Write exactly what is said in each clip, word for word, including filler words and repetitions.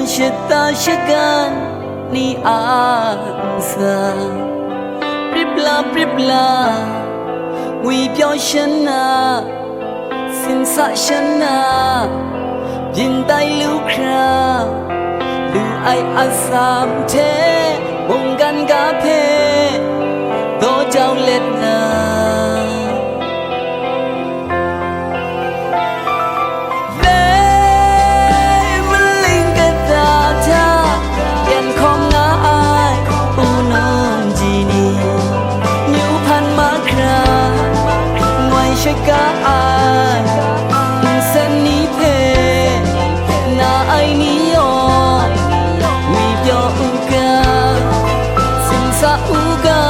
Shata shagan ni a ntsa, prip la, prip la, ngwi pyaw shan na, simsa shan na, byin tai lu hkra, lu ai atsam hte, mungkan ga hpe, daw jau let na. Dai maling kata hta yan hkawm nga ai, u num ji ni, myu hpan mahkra, ngoi shaga ai, nsen ni hpe, na ai ni yawng, ngwi pyaw u ga, simsa u ga,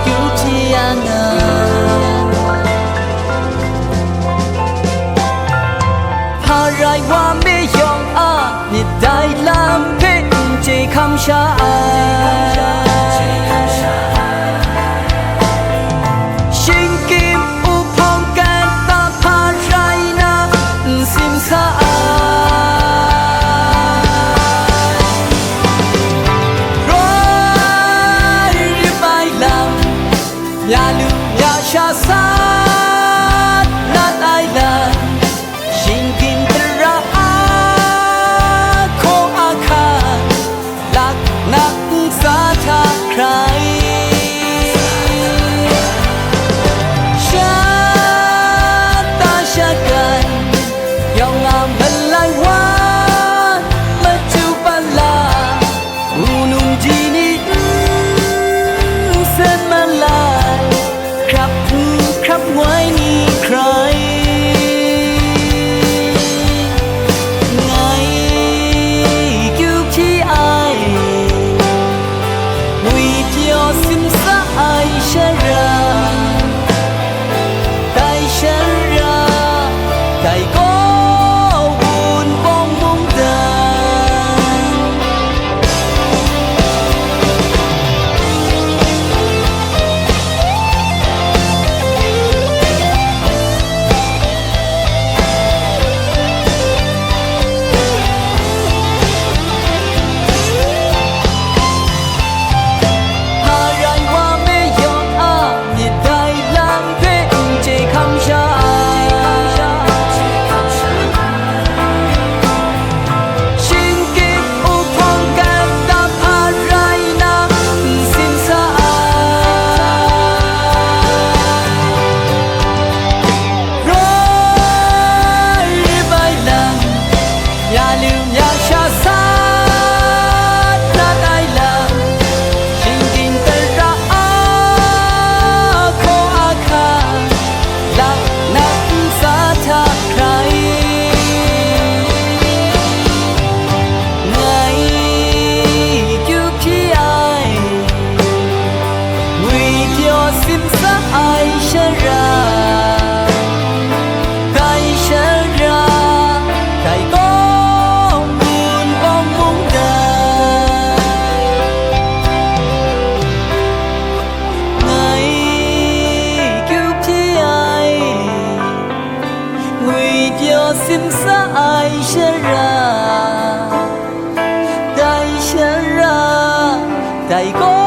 kyu hpyi ya nga. Hpa rai wa me yawng a myit dai lam hpe n chye hkam sha ai. Shingkim u hpawng kata hpa rai na n simsa ai. Roi rim ai lam, mya lu mya sha sat nat ai lam, shinggyim tara a hkaw a hkan, lak nak ntsa hta hkrai, shata shagan, yawng a malai wa, machyu pat la, u num ji ni, nsen malai, hkrap hpu hkrap ngoi ni hkrai, ngai kyu hpyi ai, ngwi pyaw simsa ai shara, dai shara, dai gaw Wunpawng mungdan. Hpa rai wa me yawng a, myit dai lam hpe n chye hkam sha ai. Shinggyim u hpawng kata hpa rai na, n simsa ai. Roi rim ai lam, mya lu mya sha sat nat ai lam, shinggyim tara a hkaw a hkan, lak nak ntsa hta hkrai, ngai kyu hpyi ai, ngwi pyaw simsa ai shara, dai shara, dai gaw Wunpawng mungdan. Ngai kyu hpyi ai, ngwi pyaw simsa ai shara, dai shara, dai gaw